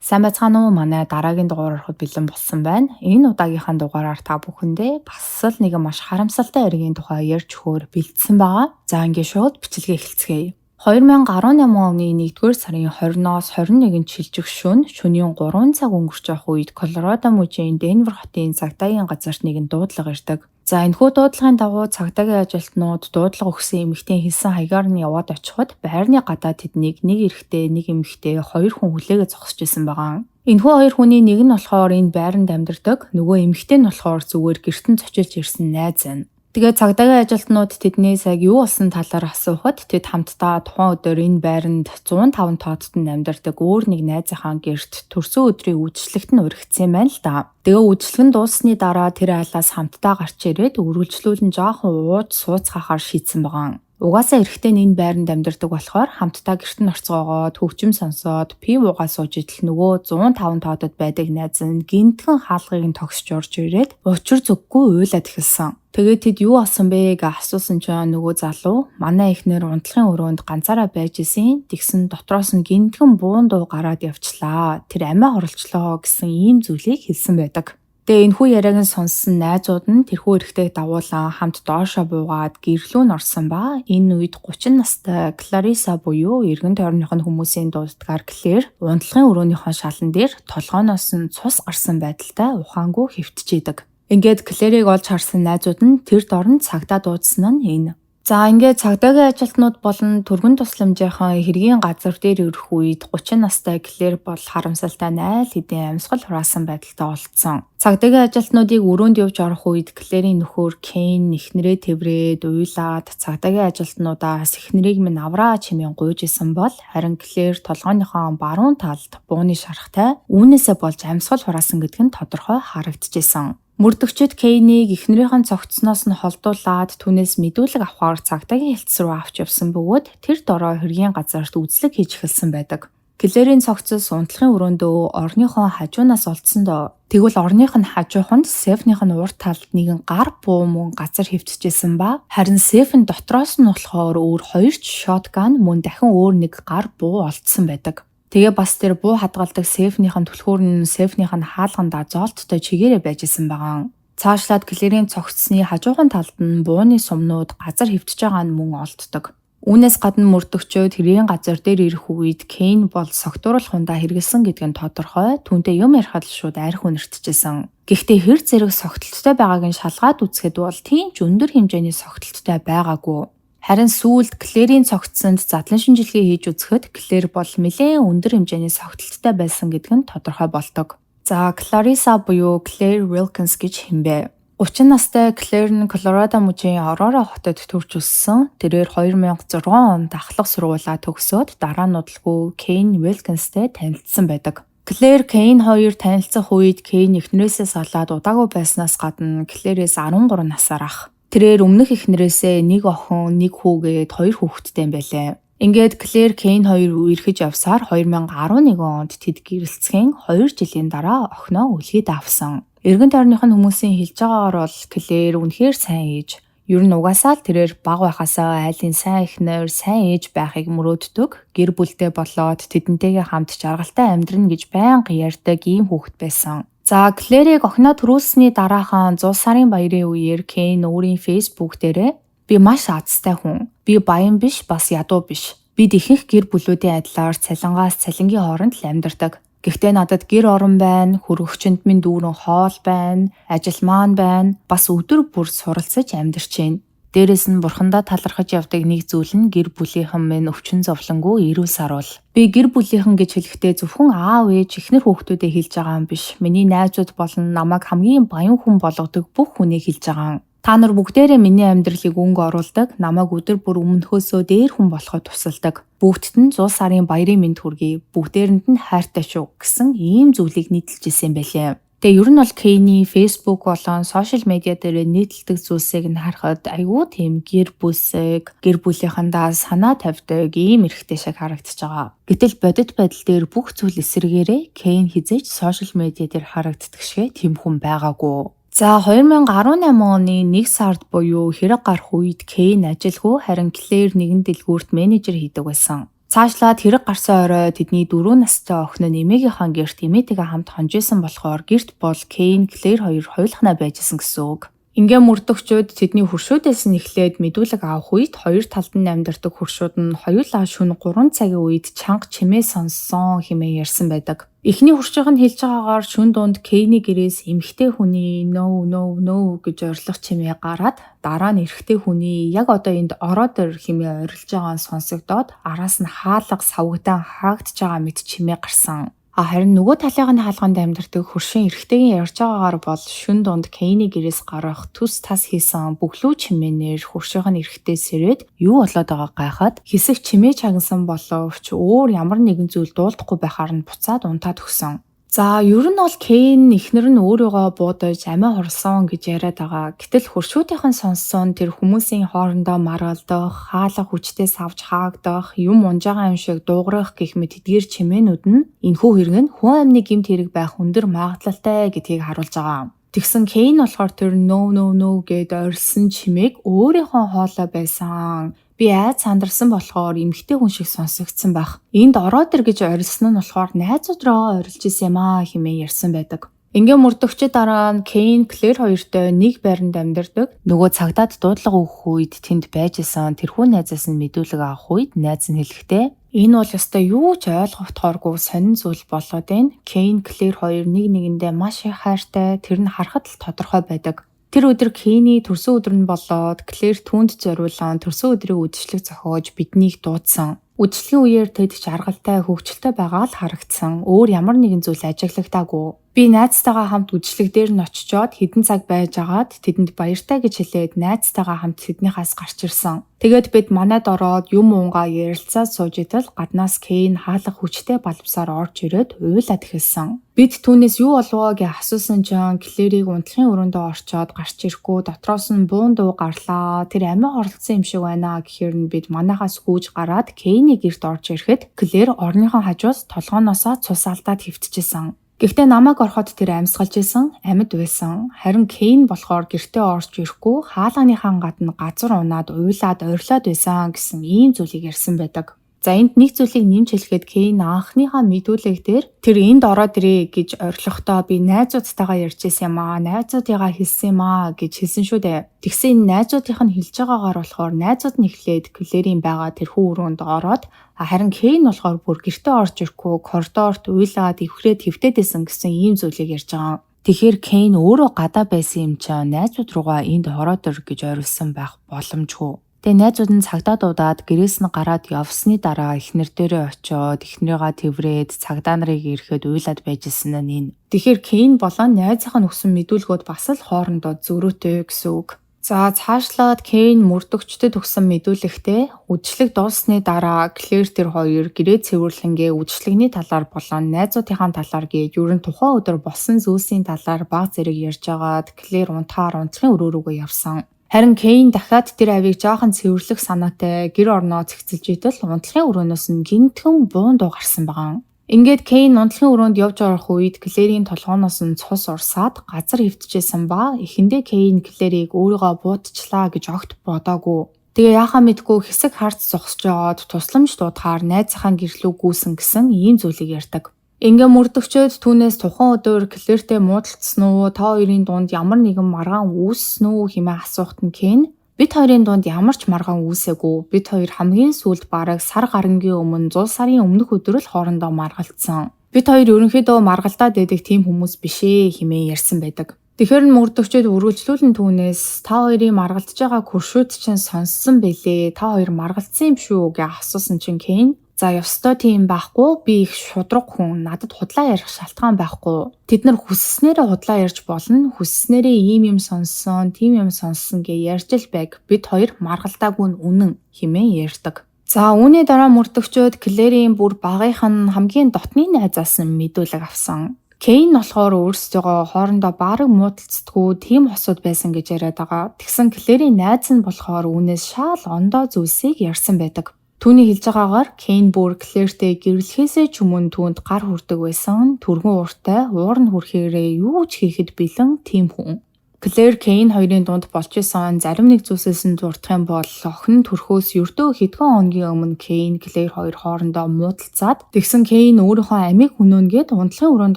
Сайн байцгаана уу? Манай дараагийн дугаар ороход бэлэн болсон байна. Энэ удаагийнхаа дугаараар та бүхэндээ бас л нэгэн маш харамсалтай эргийн тухай ярьж өгөхөөр бэлдсэн байгаа. За, ингээд шууд бичлэгээ эхэлцгээе. 2018 оны 1-р сарын 20-оос 21-нд шилжих шөнө шөнийн 3 цаг өнгөрч явах үед Колорадо мужийн Денвер хотын цагдаагийн газарт нэгэн дуудлага ирдэг. За, энэхүү дуудлагын дагуу цагдаагийн ажилтнууд дуудлага өгсөн эмэгтэй хэлсэн хаягаар нь яваад очиход байрны гадаа тэднийг нэг эрэгтэй, нэг эмэгтэй, хоёр хүн хүлээгээ зогсож исэн байгаа. Энэхүү хоёр хүний нэг нь болохоор энэ байранд амьдардаг, нөгөө эмэгтэй нь болохоор зүгээр гэрт нь зочилж ирсэн найз нь. Тэгээд цагдаагийн ажилтнууд тэднээс яг юу болсон талаар асуухад тэд хамтдаа тухайн өдөр энэ байранд 105 тоодод нь амьдардаг өөр нэг найзынхаа гэрт төрсөн өдрийн үдшилтэнд нь уригдсан юм байна л да. Тэгээ үдшилэг нь дууссаны дараа тэр айлаас хамтдаа гарч ирээд үргэлжлүүлэн жоохон ууж сууцгаахаар шийдсэн байгаа. Угаасаа эрэгтэй нь энэ байранд амьдардаг болохоор хамтдаа гэрт нь орцгоогоод хөгжим сонсоод пив уугаа сууж идэл нөгөө 105 тоодод байдаг найз нь гинтгэн хаалгыг нь тогсож орж ирээд учир зүггүй уйлаад эхэлсэн. Тэгээд тэд юу болсон бэ гэж асуусан чинь нөгөө залуу манай эхнэр унтлагын өрөөнд ганцаараа байж исэн. Тэгсэн дотроос нь гинтгэн буун дуу гараад явчлаа. Тэр амиа хорлолчлоо гэсэн ийм зүйлийг хэлсэн байдаг. Тэгээ энэхүү яриаг нь сонссон найзууд нь тэрхүү эрэгтэйг дагуулan хамт доошоо буугаад гэрлүү нь орсон ба энэ үед 30 настай Клариса буюу эргэн тойрных нь хүмүүсийн дууддгаар Клэр унтлагын өрөөнийхөө шалан дээр толгооноос нь цус гарсан байдалтай ухаангүй хэвтчихийдэг. Ингээд Клэрийг олж харсан найзууд нь тэр дор нь цагдаа дуудсан нь энэ. За, ингээд цагдаагийн ажилтнууд болон түргэн тусламжийнхан хэргийн газар дээр ирэх үед 30 настай Клэр бол харамсалтай нь айл хэдийн амьсгал хураасан байдалтай олдсон. Цагдаагийн ажилтнуудыг өрөөнд явж орох үед Клэрийн нөхөр Кейн эхнэрээ тэврээд уйлаад цагдаагийн ажилтнуудаас эхнэрийг минь авраа чимээн гуйж исэн бол харин Клэр толгойнхоо баруун талд бууны шарахтай, үүнээсээ болж амьсгал хураасан гэдг нь тодорхой харагдчихсан. Мөрдөгчид Кейнийг эхнэрийнх нь цогцсноос нь холдуулаад түүнээс мэдүүлэг авахар цагдаагийн хэлтс рүү авч явсан бөгөөд тэр дороо хэргийн газарт үзлэг хийж эхэлсэн байдаг. Клэрийн цогцос унтлагын өрөөндөө орныхоо хажуунаас олдсон доо. Тэгвэл орных нь хажууханд сейфнийх нь урд талд нэгэн гар буу мөн газар хэвтчихсэн ба харин сейфэн дотроос нь болохоор өөр хоёр ч shotgun мөн дахин өөр нэг гар буу олдсон байдаг. Тэгээ бас тэр буу хадгалдаг сейфнийх нь түлхүүр нь сейфнийх нь хаалгандаа зоолттой чигээрээ байж исэн байгаа. Цаашлаад Клэрийн цогцсны хажуухан талд нь бууны сумнууд газар хэвтэж байгаа нь мөн олддог. Үүнээс гадна мөрдөгчөөд хэргийн газар дээр ирэх үед Кейн бол согтууруулах хундаа хэрэглэсэн гэдг нь тодорхой. Түүнтэй юм ярихад л шууд архи үнэртчихсэн. Гэхдээ хэр зэрэг согтолттой байгааг нь шалгаад үзэхэд бол тийм ч өндөр хэмжээний согтолттой байгаагүй. Харин сүүлд Клэрийн цогцсонд задлан шинжилгээ хийж үзэхэд Клэр бол нэлээн өндөр хэмжээний согтолттой байсан гэдг нь тодорхой болдог. За, Клариса буюу Клэр Уилкинс гэж хэн бэ? 30 настай Клэр нь Колорадо мужийн Аврора хотод төрж өссөн. Тэрээр 2006 онд ахлах сургуулиа төгсөөд дараа нь удалгүй Кейн Уилкинстэй танилцсан байдаг. Клэр Кейн хоёр танилцах үед Кейн эхнэрээсээ салаад удаагүй байснаас гадна Клэрээс 13 насаар ах. Тэрээр өмнөх эхнэрээсээ нэг охин, нэг хүүгээд хоёр хүүхэдтэй юм байлээ. Ингээд Клэр Кейн хоёр үерхэж явсаар 2011 онд тэд гэрэлцэхэн 2 жилийн дараа охиноо өлгийд авсан. Эргэн тойрных нь хүмүүсийн хэлж байгаагаар бол Клэр үнэхээр сайн ээж. Ер нь угаасаа л тэрээр бага байхасаа айлын сайн эхнэр, сайн ээж байхыг мөрөөддөг. Гэр бүлтэй болоод тэдэнтэйгээ хамт жаргалтай амьдрна гэж байнга ярьдаг ийм хүүхэд байсан. За, Клэрийг охиноо төрүүлсэний дараахан 100 сарын баярын үеэр Кейн өөрийн Facebook дээрээ "Би маш азтай хүн. Би баян биш, бас ядуу биш. Бид ихэнх гэр бүлүүдийн адилаар цалингаас цалингийн хооронд л амьдардаг. Гэхдээ надад гэр орон байна, хөргөгчөнд минь дүүрэн хоол байна, ажил маань байна. Бас өдөр бүр суралцаж амьдарч байна. Дээрэс нь бурхандаа талархаж явдаг нэг зүйл нь гэр бүлийнхэн минь өвчин зовлонгүй эрүүл саруул. Би гэр бүлийнхэн гэж хэлэхдээ зөвхөн аав ээж, эхнэр хүүхдүүдэд хэлж байгаа юм биш. Миний найзууд болон намайг хамгийн баян хүн болгодог бүх хүнийг хэлж байгаа юм. Та нар бүгдээрээ миний амьдралыг өнгө оруулдаг, намайг өдөр бүр өмнөхөөсөө дээр хүн болоход тусалдаг. Бүгдд нь 100 сарын баярын мэнд хүргэе. Бүгдээрэнд нь хайртай шүү" гэсэн ийм зүйлийг нийтэлж исэн юм байлээ. Тэгээ ер нь бол Кейний Facebook болон social media дээр нийтэлдэг зүйлсийг нь харахад айгүй тийм гэр бүлсэг, гэр бүлийнхэндээ санаа тавьдаг ийм эрэгтэй шиг харагдаж байгаа. Гэтэл бодит байдал дээр бүх зүйл эсрэгээрээ Кейн хэзээ ч social media дээр харагддаг шиг тийм хүн байгаагүй. За, 2018 оны 1 сард буюу хэрэг гарах үед Кейн ажилгүй, харин Клэр нэгэн дэлгүүрт менежер хийдэг байсан. Цаашлаад хэрэг гарсан орой тэдний 4 настай охин нь эмээгийнхаа гэрт эмээтэйгээ хамт хонж исэн болохоор гэрт бол Кейн, Клэр хоёр хоёулахнаа байжсэн гэсэн үг. Ингээ мөрдөгчүүд тэдний хөршүүдээс нь эхлээд мэдүүлэг авах үед хоёр талд нь амьдардаг хөршүүд нь хоёулаа шөнө 3 цагийн үед чанга чимээ сонссон хэмээн ярьсан байдаг. Эхний хөршийнх нь хэлж байгаагаар шөнө дунд Кейний гэрээс эмэгтэй хүний "No, no, no" гэж орилох чимээ гараад, дараа нь эрэгтэй хүний "Яг одоо энд ороод ир" хэмээн орилж байгаа нь сонсогдоод, араас нь хаалга савагдаан хаагдаж байгаа мэт чимээ гарсан. А харин нөгөө талынх нь хаалганд амьдардаг хөршийн эрэгтэйгийн ярьж байгаагаар бол шөнө дунд Кейний гэрээс гарах түс тас хийсэн бөглүү чимээнээр хөршийнх нь эрэгтэй сэрээд юу болоод байгааг гайхаад, хэсэг чимээ чагнасан боловч өөр ямар нэгэн зүйл дуулдахгүй байхаар нь буцаад унтаад өгсөн. За, ер нь бол Кейн эхнэр нь өөрийгөө буудаж амиа хорлосон гэж яриад байгаа. Гэтэл хөршүүдийнх нь сонссон тэр хүмүүсийн хоорондоо маргалдах, хаалга хүчтэй савж хаагдах, юм унж байгаа юм шиг дуугарах гэх мэт эдгээр чимээнүүд нь энэхүү хэрэг нь хүн амны гэмт хэрэг байх өндөр магадлалтай гэдгийг харуулж байгаа. Тэгсэн Кейн болохоор тэр "No, no, no" гээд орилсон чимээг өөрийнхөө хоолой байсан, би айд сандарсан болохоор эмэгтэй хүн шиг сонсогдсон байх. Энд ороод ир гэж орилсон нь болохоор найзууд руу орилж исэн юм аа хэмээн ярьсан байдаг. Ингээ мөрдөгчид дараа нь Кейн, Клэр хоёртой нэг байранд амьдардаг. Нөгөө цагдаад дуудлага өгөх үед тэнд байж исэн тэрхүү найзаас нь мэдүүлэг авах үед найз нь хэлэхдээ энэ бол ёстой юу ч ойлгохдохооргүй сонин зүйл болоод байна. Кейн, Клэр хоёр нэг нэгэндээ маш их хайртай. Тэр нь харахад л тодорхой байдаг. Тэр өдөр Кейний төрсөн өдөр нь болоод Клэр түүнд зориулан төрсөн өдрийн үдшилэг зохиож биднийг дуудсан. Үдшилгийн үеэр тэд жаргалтай, хөгжилтэй байгаа л харагдсан. Өөр ямар нэгэн зүйл ажиглагдаагүй. Би найзтайгаа хамт үдшилэг дээр нь очичоод хэдэн цаг байж байгаад тэдэнд баяртай гэж хэлээд найзтайгаа хамт тэднийхээс гарч ирсэн. Тэгээд бид манайд ороод юм уунгаа ярилцаад сууж идэл гаднаас Кейн хаалга хүчтэй баламсаар орж ирээд уйлаад эхэлсэн. Бид түүнээс юу болов гэж асуусан чинь Клэрийг унтлахын өрөөндөө орчоод гарч ирэхгүй, дотроос нь буун дуу гарлаа. Тэр амиа хорлосон юм шиг байна гэхээр нь бид манайхаас гүйж гараад Кейний гэрт орж ирэхэд Клэр орныхоо хажуус толгооноосоо цус алдаад хэвтчихсэн. Гэхдээ намайг ороход тэр амьсгалж исэн, амьд байсан. Харин Кейн болохоор гэртээ орж ирэхгүй, хаалганыхаа гадна газар унаад уйлаад орилоод байсан гэсэн ийм зүйлийг ярьсан байдаг. За, энд нэг зүйлийг нэмж хэлэхэд Кейн анхныхаа мэдүүлэг дээр тэр энд ороод ирээ гэж орилохдоо би найзуудтайгаа ярьж исэн юм аа, найзуудыгаа хэлсэн юм аа гэж хэлсэн шүү дээ. Тэгсэн энэ найзуудынх нь хэлж байгаагаар болохоор найзууд нь эхлээд Клэрийн байгаа тэрхүү өрөөнд ороод, харин Кейн болохоор бүр гэртээ орж ирэхгүй коридорт уйлаад эвхрээд хэвтээд исэн гэсэн ийм зүйлийг ярьж байгаа. Тэгэхээр Кейн өөрөө гадаа байсан юм чинь найзууд руугаа энд ороод ир гэж орилсон байх боломжгүй. Тэгээ найзууд нь цагдаа дуудаад гэрээс нь гараад явсны дараа эхнэр дээрээ очиод эхнэрийгаа тэврээд цагдаа нарыг ирэхэд уйлаад байж исэн нь энэ. Тэгэхээр Кейн болон найзынх нь өгсөн мэдүүлгүүд бас л хоорондоо зөрүүтэй гэсэн үг. За, цаашлаад Кейн мөрдөгчдөд өгсөн мэдүүлэгтээ үдшилэг дууссаны дараа Клэр тэр хоёр гэрээ цэвэрлэнгээ үдшилэгний талаар болон найзуудынхаа талаар гээд ер нь тухайн өдөр болсон зүйлсийн талаар бага зэрэг ярьж байгаад Клэр унтахаар унтлахын өрөө рүүгээ явсан. Харин Кейн дахиад тэр авийг жаахан цэвэрлэх санаатай гэр орноо цэгцэлж идэл унтлахын өрөөнөөс нь гэнэтгэн буун дуу гарсан байгаа. Ингээд Кейн унтлахын өрөөнд явж орох үед Клэрийн толгооноос нь цус урсаад газар хэвтчихсэн ба эхэндээ Кейн Клэрийг өөрийгөө буудчихлаа гэж огт бодоогүй. Тэгээ яахаа мэдэхгүй хэсэг харц зогсож байгаад тусламж дуудахаар найзынхаа гэр лүү гүйсэн гэсэн ийм зүйлийг ярьдаг. Ингээ мөрдөгчөөд түүнээс тухайн өдөр Клэртэй муудалцсан уу, та хоёрын дунд ямар нэгэн маргаан үүссэн үү хэмээн асуухад нь Кен бид хоёрын дунд ямар ч маргаан үүсээгүй. Бид хоёр хамгийн сүүлд бараг сар гарангийн өмнө, зул сарын өмнөх өдөр л хоорондоо маргалдсан. Бид хоёр ерөнхийдөө маргалдаад байдаг тийм хүмүүс биш ээ хэмээн ярьсан байдаг. Тэгэхээр нь мөрдөгчөөд үргэлжлүүлэн түүнээс та хоёрын маргалдаж байгаа хөршүүд чинь сонссон бэлээ. Та хоёр маргалдсан юм шүү гэж асуусан чинь Кен за, ёстой тийм байхгүй, би их шударга хүн, надад худлаа ярих шалтгаан байхгүй. Тэд нар хүсснээрээ худлаа ярьж болно. Хүсснээрээ ийм юм сонссон, тийм юм сонссон гэж ярьж л байг. Бид хоёр маргалдаагүй нь үнэн хэмээн ярьдаг. За, үүний дараа мөрдөгчөөд Клэрийн бүр багынх нь хамгийн дотны найзаас нь мэдүүлэг авсан. Кейн болохоор өөрсдийгөө хоорондоо бараг муудалцдаггүй тийм хосууд байсан гэж яриад байгаа. Тэгсэн Клэрийн найз нь болохоор үүнээс шал ондоо зүйлсийг ярьсан байдаг. Түүний хэлж байгаагаар Кейн бүр Клэртэй гэрлэхээсээ ч өмнө түүнд гар хүрдэг байсан. Түргэн ууртай, уур нь хүрэхээрээ юу ч хийхэд бэлэн тийм хүн. Клэр Кейн хоёрын дунд болж исэн зарим нэг зүйлсээс нь дурдах юм бол охин төрхөөс ердөө хэдхэн хоногийн өмнө Кейн, Клэр хоёр хоорондоо муудалцаад, тэгсэн Кейн өөрийнхөө амийг хөнөөнө гээд унтлагын өрөөнд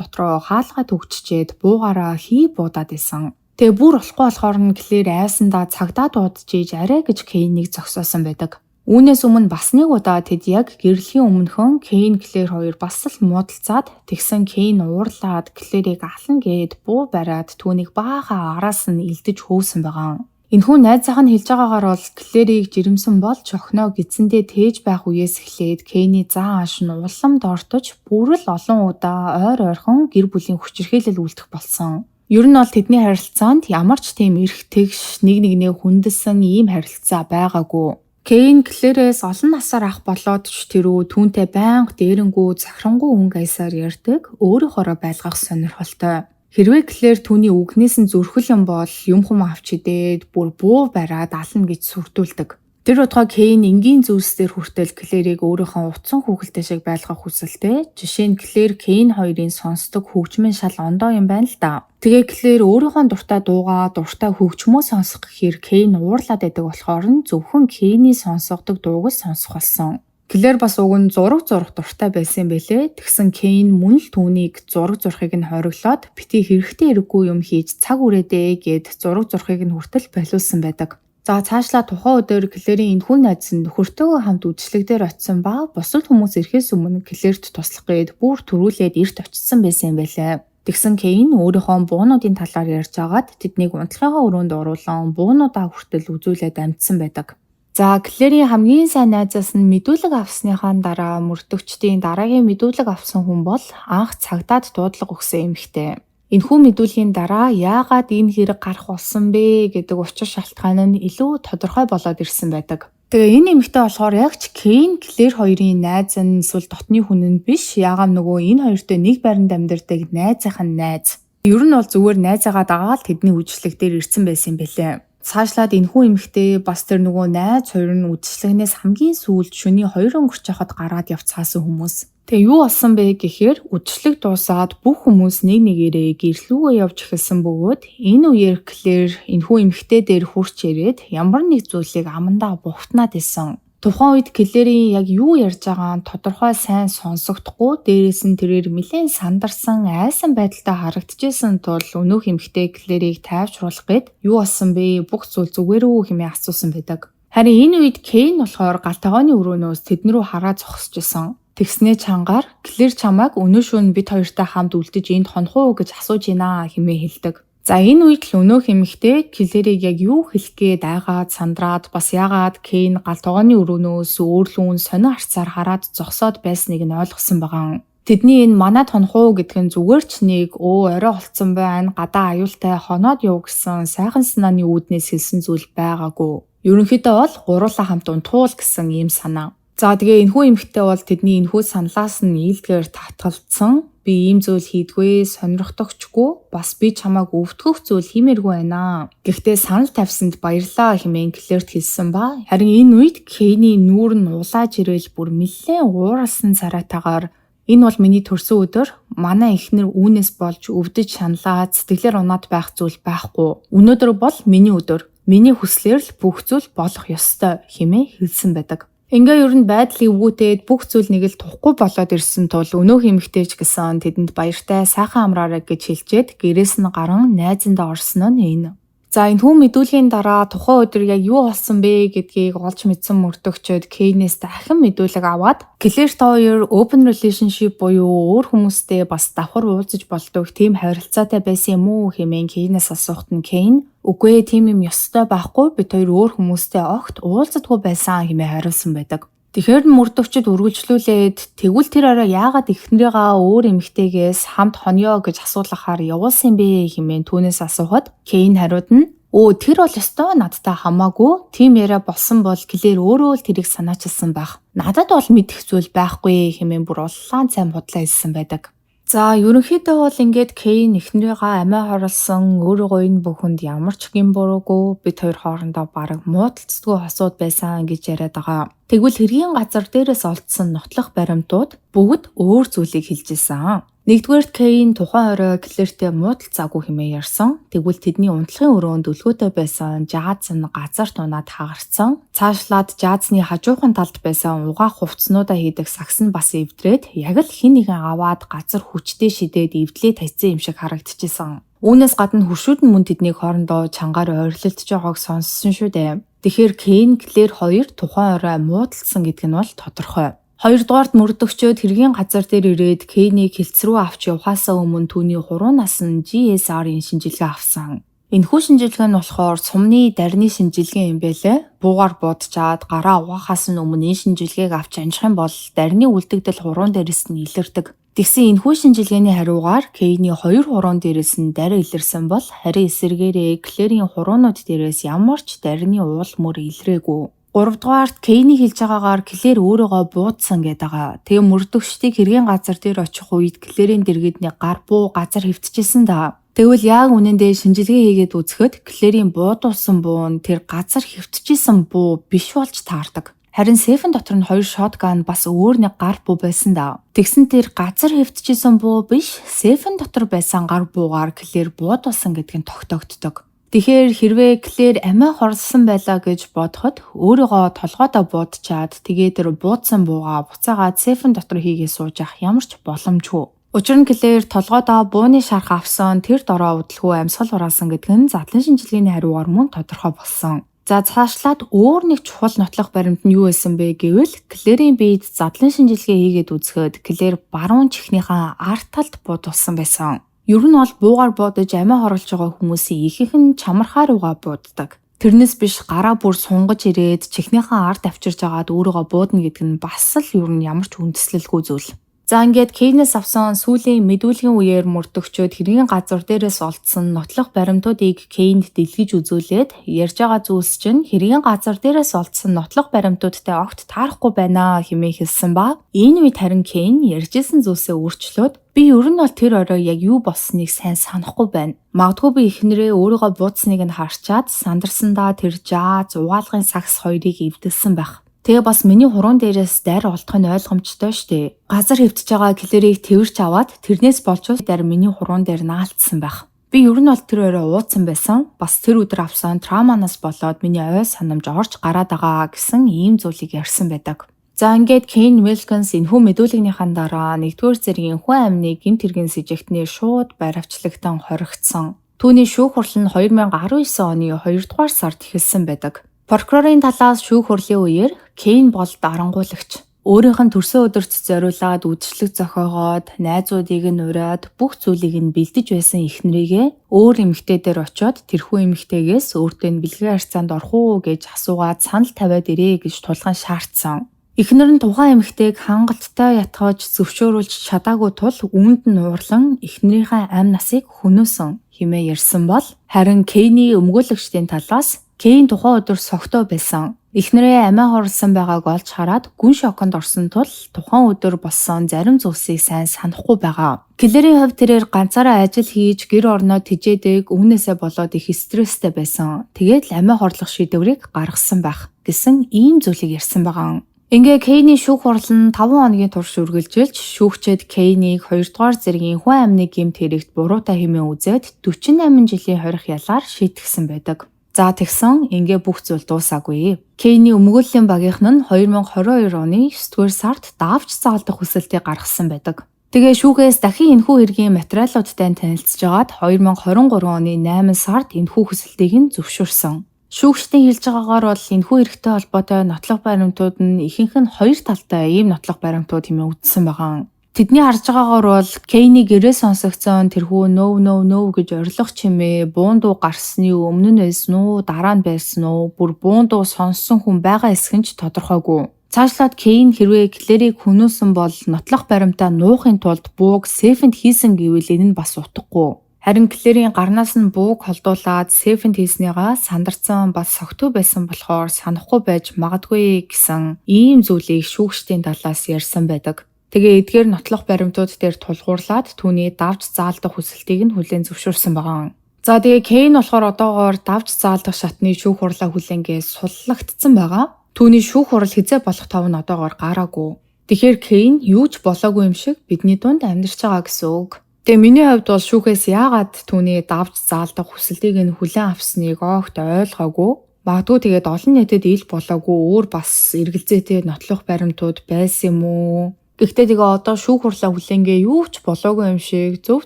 дотроо хаалгаа түгжчээд буугаараа хий буудаад исэн. Тэгээ бүр болохгүй болохоор нь Клэр айсандаа цагдаа дуудаж ийж арай гэж Кейнийг зогсоосон байдаг. Үүнээс өмнө бас нэг удаа тэд яг гэрлэхийн өмнөхөн Кейн, Клэр хоёр бас л муудалцаад, тэгсэн Кейн уурлаад Клэрийг ална гээд буу бариад түүнийг баахан араас нь илдэж хөөсөн байгаа. Энэхүү найзынх нь хэлж байгаагаар бол Клэрийг жирэмсэн болж охиноо гэдсэндээ тээж байх үеэс эхлээд Кейний зан ааш нь улам дортож, бүр л олон удаа ойр ойрхон гэр бүлийн хүчирхийлэл үлдэх болсон. Ер нь бол тэдний харилцаанд ямар ч тийм эрх тэгш, нэг нэгнээ хүндэлсэн ийм харилцаа байгаагүй. Кейн Клэрээс олон насаар ах болоод ч тэрүү түүнтэй байнга дээрэнгүү, захирангуй өнгө аясаар ярьдаг, өөрийнхоороо байлгах сонирхолтой. Хэрвээ Клэр түүний үгнээс нь зүрхэл юм бол юм хум авч идээд бүр буу бариад ална гэж сүрдүүлдэг. Тэр утгаа Кейн энгийн зүйлс дээр хүртэл Клэрийг өөрийнхөө утсан хүүхэлтэй шиг байлгах хүсэлтэй. Жишээ нь, Клэр Кейн хоёрын сонсдог хөгжмийн шал ондоо юм байна л да. Тэгээ Клэр өөрийнхөө дуртай дуугаа, дуртай хөгжмөө сонсох гэхээр Кейн уурлаад байдаг болохоор нь зөвхөн Кейний сонсгодог дууг л сонсох болсон. Клэр бас уг нь зураг зурах дуртай байсан юм бэлээ. Тэгсэн Кейн мөн л түүнийг зураг зурахыг нь хориглоод, битгий хэрэгтэй хэрэггүй юм хийж цаг үрээдээ гээд зураг зурахыг нь хүртэл болиулсан байдаг. За, цаашлаа тухайн өдөр Клэрийн энэхүү найз нь нөхөртөөгөө хамт үйлчлэг дээр очисон ба бусад хүмүүс ирэхээс өмнө Клэрт туслах гээд бүр түрүүлээд эрт очсон байсан юм байлаа. Тэгсэн Кейн өөрийнхөө буунуудын талаар ярьж агаад тэднийг унтлагынхаа өрөөнд оруулан буунуудаа хүртэл үзүүлээд амжсан байдаг. За, Клэрийн хамгийн сайн найзаас нь мэдүүлэг авсныхаа дараа мөрдөгчдийн дараагийн мэдүүлэг авсан хүн бол анх цагдаад дуудлага өгсөн эмэгтэй. Энэхүү мэдүүлгийн дараа яагаад энэ хэрэг гарах болсон бэ гэдэг учир шалтгаан нь илүү тодорхой болоод ирсэн байдаг. Тэгээ энэ эмэгтэй болохоор яг ч Кейн, Клэр хоёрын найз нь эсвэл дотны хүн нь биш. Яагаад нөгөө энэ хоёртой нэг байранд амьдардаг найзынх нь найз. Ер нь бол зүгээр найзаагаа дагаад тэдний үйлчлэг дээр ирсэн байсан юм бэлээ. Цаашлаад энэхүү эмэгтэй бас тэр нөгөө найз хоёр нь үйлчлэгнээс хамгийн сүүлд шөнийн 2 өнгөрч байхад гараад явцгаасан хүмүүс. Тэгээ юу болсон бэ гэхээр үдшилэг дуусаад бүх хүмүүс нэг нэгээрээ гэрлүүгээ явж эхэлсэн бөгөөд энэ үеэр Клэр энэхүү эмэгтэй дээр хурч ирээд ямар нэг зүйлийг амандаа буфтнаад исэн. Тухайн үед Клэрийн яг юу ярьж байгаа нь тодорхой сайн сонсогдохгүй, дээрээс нь тэрээр нэлээд сандарсан, айсан байдалтай харагдчихсан тул өнөөх эмэгтэй Клэрийг тайвшруулах гээд юу болсон бэ, бүх зүйл зүгээр үү хэмээн асуусан байдаг. Харин энэ үед Кейн болохоор гал тогооны өрөөнөөс тэдэн рүү хараа зогсож исэн. Тэгснээ чангаар "Клэр чамайг өнөө шөнө бид хоёртой хамт үлдэж энд хонох уу гэж асууж байна" хэмээн хэлдэг. За, энэ үед л өнөөх эмэгтэй Клэрийг яг юу хэлэх гээд айгаад сандраад, бас яагаад Кейн гал тогооны өрөөнөөс өөрлүүн сонин харцаар хараад зогсоод байсныг нь ойлгосон байгаа. Тэдний энэ манад хонох уу гэдг нь зүгээр ч нэг өө орой болцсон байна, гадаа аюултай, хоноод яв гэсэн сайхан санааны үүднээс хэлсэн зүйл байгаагүй. Ерөнхийдөө бол гуруулаа хамт унтуул гэсэн ийм санаа. За, тэгээ энэхүү эмэгтэй бол тэдний энэхүү саналаас нь ийдгээр татгалцсан. "Би ийм зүйл хийдгүй, сонирхдогчгүй, бас би чамайг өвтгөх зүйл хиймээргүй байна. Гэхдээ санал тавьсанд баярлалаа" хэмээн Клэрт хэлсэн ба харин энэ үед Кейний нүүр нь улааж ирээл бүр нэлээд ууралсан царайтаагаар "Энэ бол миний төрсөн өдөр. Манай эхнэр үүнээс болж өвдөж шаналаад сэтгэлээр унаад байх зүйл байхгүй. Өнөөдөр бол миний өдөр. Миний хүслээр л бүх зүйл болох ёстой" хэмээн хэлсэн байдаг. Ингээ ер нь байдал эвгүүтээд бүх зүйл нэг л тухгүй болоод ирсэн тул өнөөх эмэгтэй ч гэсэн тэдэнд баяртай, сайхан амраарай гэж хэлчихэд гэрээс нь гаран найзандаа орсон нь энэ. За, энэхүү мэдүүлгийн дараа тухайн өдөр яг юу болсон бэ гэдгийг олж мэдсэн мөрдөгчид Кейнээс дахин мэдүүлэг аваад, Клэр хоёр open relationship буюу өөр хүмүүстэй бас давхар уулзаж болдог тийм харилцаатай байсан юм уу хэмээн Кейнээс асуухад нь Кейн "Үгүй ээ, тийм юм ёстой байхгүй, бид хоёр өөр хүмүүстэй огт уулздаггүй байсан" хэмээн хариулсан байдаг. Тэгэхээр мөрдөгчид үргэлжлүүлээд тэгвэл тэр орой яагаад эхнэрийгаа өөр эмэгтэйгээс хамт хонёо гэж асуулгахаар явуулсан юм бэ хэмээн түүнээс асуухад Кейн хариуд нь "Өө, тэр бол ёстой надтай хамаагүй, тийм яриа болсон бол Клэр өөрөө л тэрийг санаачилсан байх. Надад бол мэдэх зүйл байхгүй" хэмээн бүр улаан цайм худлаа хэлсэн байдаг. За, ерөнхийдөө бол ингээд Кейн эхнэрийгаа амиа хорлосон, өөрийгөө энэ бүхэнд ямар ч гэм буруугүй, бид хоёр хоорондоо бараг муудалцдаггүй хосууд байсан гэж яриад байгаа. Тэгвэл хэргийн газар дээрээс олдсон нотлох баримтууд бүгд өөр зүйлийг хэлж исэн. Нэгдүгээрт Кейн тухайн орой Клэртэй муудалцаагүй хэмээн ярьсан. Тэгвэл тэдний унтлагын өрөөнд өлгөөтэй байсан жааз нь газарт унаад хагарсан. Цаашлаад жаазны хажуухан талд байсан угаах хувцснуудаа хийдэг сагс нь бас эвдрээд яг л хэн нэгэн аваад газар хүчтэй шидээд эвдлээ тавьсан юм шиг харагдчихсан. Үүнээс гадна хөршүүд нь мөн тэднийг хоорондоо чангаар ойрлолдож байгааг сонссон шүү дээ. Тэгэхээр Кейн, Клэр хоёр тухайн орой муудалцсан гэдэг нь бол тодорхой. Хоёрдугаарт мөрдөгчөөд хэргийн газар дээр ирээд Кейнийг хэлц рүү авч явахаасаа өмнө түүний хуруунаас нь GSR-ын шинжилгээ авсан. Энэхүү шинжилгээ нь болохоор сумны дарны шинжилгээ юм байлээ. Буугаар будчаад гараа угаахаас нь өмнө энэ шинжилгээг авч амжих юм бол дарны үлдэгдэл хуруун дээрээс нь илэрдэг. Тэгсэн энэхүү шинжилгээний хариугаар Кейний хоёр хуруун дээрээс нь дарь илэрсэн бол харин эсэргээрээ Клэрийн хуруунууд дээрээс ямар ч дарны уул мөр илрээгүй. Гуравдугаарт Кейний хэлж байгаагаар Клэр өөрийгөө буудсан гэдэг байгаа. Тэгээ мөрдөгчдийг хэргийн газар дээр очих үед Клэрийн дэргэд нэг гар буу газар хэвтчихсэн да. Тэгвэл яг үнэндээ шинжилгээ хийгээд үзэхэд Клэрийн буудуулсан буу нь тэр газар хэвтчихсэн буу биш болж таардаг. Харин сейфэн дотор нь хоёр shotgun бас өөр нэг гар буу байсан да. Тэгсэн тэр газар хэвтчихсэн буу биш, сейфэн дотор байсан гар буугаар Клэр буудуулсан гэдг нь тогтоогддог. Тэгэхээр хэрвээ Клэр амиа хорлосон байлаа гэж бодоход өөрийгөө толгойдоо буудчаад тэгээд тэр буудсан буугаа буцаагаад сейфэн дотор хийгээ сууж явах ямар ч боломжгүй. Учир нь Клэр толгойдоо бууны шарх авсан, тэр дороо удалгүй амьсгал хураасан гэдг нь задлан шинжилгээний хариугаар мөн тодорхой болсон. За цаашлаад өөр нэг чухал нотлох баримт нь юу байсан бэ гэвэл Клэрийн биед задлан шинжилгээ хийгээд үзэхэд Клэр баруун чихнийхээ ард талд буудулсан байсан. Ер нь бол буугаар буудаж амиа хорлож байгаа хүмүүсийн ихэнх нь чамархаа руугаа бууддаг. Тэрнээс биш гараа бүр сунгаж ирээд чихнийхээ ард авчирж агаад өөрийгөө буудна гэдэг нь бас л ер нь ямар ч үндэслэлгүй зүйл. За ингээд Кейнээс авсан сүүлийн мэдүүлгийн үеэр мөрдөгчөөд хэргийн газар дээрээс олдсон нотлох баримтуудыг Кейнд дэлгэж үзүүлээд ярьж байгаа зүйлс чинь хэргийн газар дээрээс олдсон нотлох баримтуудтай огт таарахгүй байна хэмээн хэлсэн ба энэ үед харин Кейн ярьжсэн зүйлсээ өөрчлөөд би ер нь бол тэр орой яг юу болсныг сайн санахгүй байна. Магадгүй би эхнэрээ өөрийгөө буудсныг нь харчаад сандарсандаа тэр жааз угаалгын сагс хоёрыг эвдэлсэн байх. Тэгээ бас миний хуруун дээрээс дарь олдох нь ойлгомжтой штэ. Газар хэвтэж байгаа Клэрийг тэвэрч аваад тэрнээс болж дарь миний хуруун дээр наалтсан байх. Би ер нь бол тэр орой ууцсан байсан. Бас тэр өдөр авсан травманаас болоод миний ой санамж орж гараад байгаа гэсэн ийм зүйлийг ярьсан байдаг. За ингээд Кейн Уилкинс энэхүү мэдүүлгийнхаа дараа нэгдүгээр зэргийн хүн амны гэмт хэргийн сэжигтнээр шууд баривчлагдан хоригдсон. Түүний шүүх хурал нь 2019 оны 2 дугаар сард эхэлсэн байдаг. Прокурорын талаас шүүх хурлын үеэр Кейн бол дарангуулагч. Өөрийнх нь төрсөн өдөрт зориулаад үдшилэг зохиогоод, найзуудыг нь уриад, бүх зүйлийг нь бэлдэж байсан эхнэрийгээ өөр эмэгтэй дээр очиод тэрхүү эмэгтэйгээс өөртөө нь бэлгийн харьцаанд орох уу гэж асуугаад санал тавиад ирээ гэж тулган шаардсан. Эхнэр нь тухайн эмэгтэйг хангалттай ятгаж зөвшөөрүүлж чадаагүй тул үүнд нь уурлан эхнэрийнхээ амь насыг хөнөөсөн хэмээн ярьсан бол харин Кейний өмгөөлөгчдийн талаас Кейн тухайн өдөр согтуу байсан. Эхнэрээ амиа хорлосон байгааг олж хараад гүн шоконд орсон тул тухайн өдөр болсон зарим зүйлсийг сайн санахгүй байгаа. Клэрийн хувьд тэрээр ганцаараа ажил хийж гэр орноо тэжээдэг, үүнээсээ болоод их стресстэй байсан. Тэгээд л амиа хорлох шийдвэрийг гаргасан байх гэсэн ийм зүйлийг ярьсан байгаа. Ингээ Кейний шүүх хурал нь 5 хоногийн турш үргэлжилж шүүгчид Кейнийг 2 дугаар зэргийн хүн амны гэмт хэрэгт буруутай хэмээн үзээд 48 жилийн хорих ялаар шийтгсэн байдаг. За тэгсэн ингээ бүх зүйл дуусаагүй. Кейний өмгөөллийн багийнхан нь 2022 оны 9-р сард давж заалдах хүсэлтийг гаргасан байдаг. Тэгээ шүүхээс дахин энэхүү хэргийн материалуудтай танилцж байгаад 2023 оны 8 сард энэхүү хүсэлтийг нь зөвшөөрсөн. Шүүгчдийн хэлж байгаагаар бол энэхүү хэрэгтэй холбоотой нотлох баримтууд нь ихэнх нь хоёр талтай ийм нотлох баримтууд хэмээн үзсэн байгаа. Тэдний харж байгаагаар бол Кейний гэрээ сонсогдсон тэрхүү no no no гэж орилох чимээ буун дуу гарсны өмнө нь байсан уу, дараа нь байсан уу, бүр буун дуу сонссон хүн байгаа эсэх нь ч тодорхойгүй. Цаашлаад Кейн хэрвээ Клэрийг хөнөөсөн бол нотлох баримтаа нуухын тулд бууг сейфэнд хийсэн гэвэл энэ нь бас утгагүй. Харин Клэрийн гарнаас нь бууг холдуулаад сейфэнд хийснийгаа сандарсан бас согтуу байсан болохоор санахгүй байж магадгүй гэсэн ийм зүйлийг шүүгчдийн талаас ярьсан байдаг. Тэгээ эдгээр нотлох баримтууд дээр тулгуурлаад түүний давж заалдах хүсэлтийг нь хүлээн зөвшөөрсөн байгаа. За тэгээ Кейн болохоор одоогоор давж заалдах шатны шүүх хурлаа хүлээнгээ суллагдсан байгаа. Түүний шүүх хурал хэзээ болох тов нь одоогоор гараагүй. Тэгэхээр Кейн юу ч болоогүй юм шиг бидний дунд амьдарч байгаа гэсэн үг. Тэгээ миний хувьд бол шүүхээс яагаад түүний давж заалдах хүсэлтийг нь хүлээн авсныг огт ойлгоогүй. Магадгүй тэгээд олон нийтэд ил болоогүй өөр бас эргэлзээтэй нотлох баримтууд байсан юм уу? Гэхдээ тэгээ одоо шүүх хурлаа хүлээнгээ юу ч болоогүй юм шиг зөв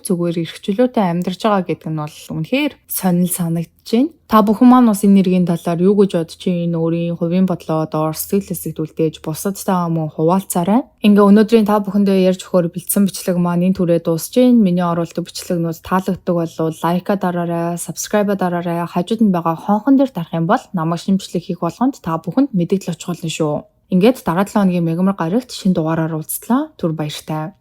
зүгээр эрх чөлөөтэй амьдарч байгаа гэдэг нь бол үнэхээр сонирхол санагдаж байна. Та бүхэн маань бас энэ нэргийн талаар юу гэж бодож байна? Өөрийн хувийн бодлоо доор сэтгэл хэсэгт үлдээж бусадтайгаа мөн хуваалцаарай. Ингээ өнөөдрийн та бүхэндээ ярьж өгөхөөр бэлдсэн бичлэг маань энэ түрээ дуусж байна. Миний оруулдаг бичлэг нь бол таалагддаг бол like аа дараарай, subscribe дараарай. Хажууд нь байгаа хонхон дээр дарах юм бол намайг шинэ бичлэг хийх болгонд та бүхэнд мэдэгдэл очих болно шүү. Ингээд дараа 7 хоногийн мегмар гарагт шинэ дугаараар уулзлаа. Түр баяртай.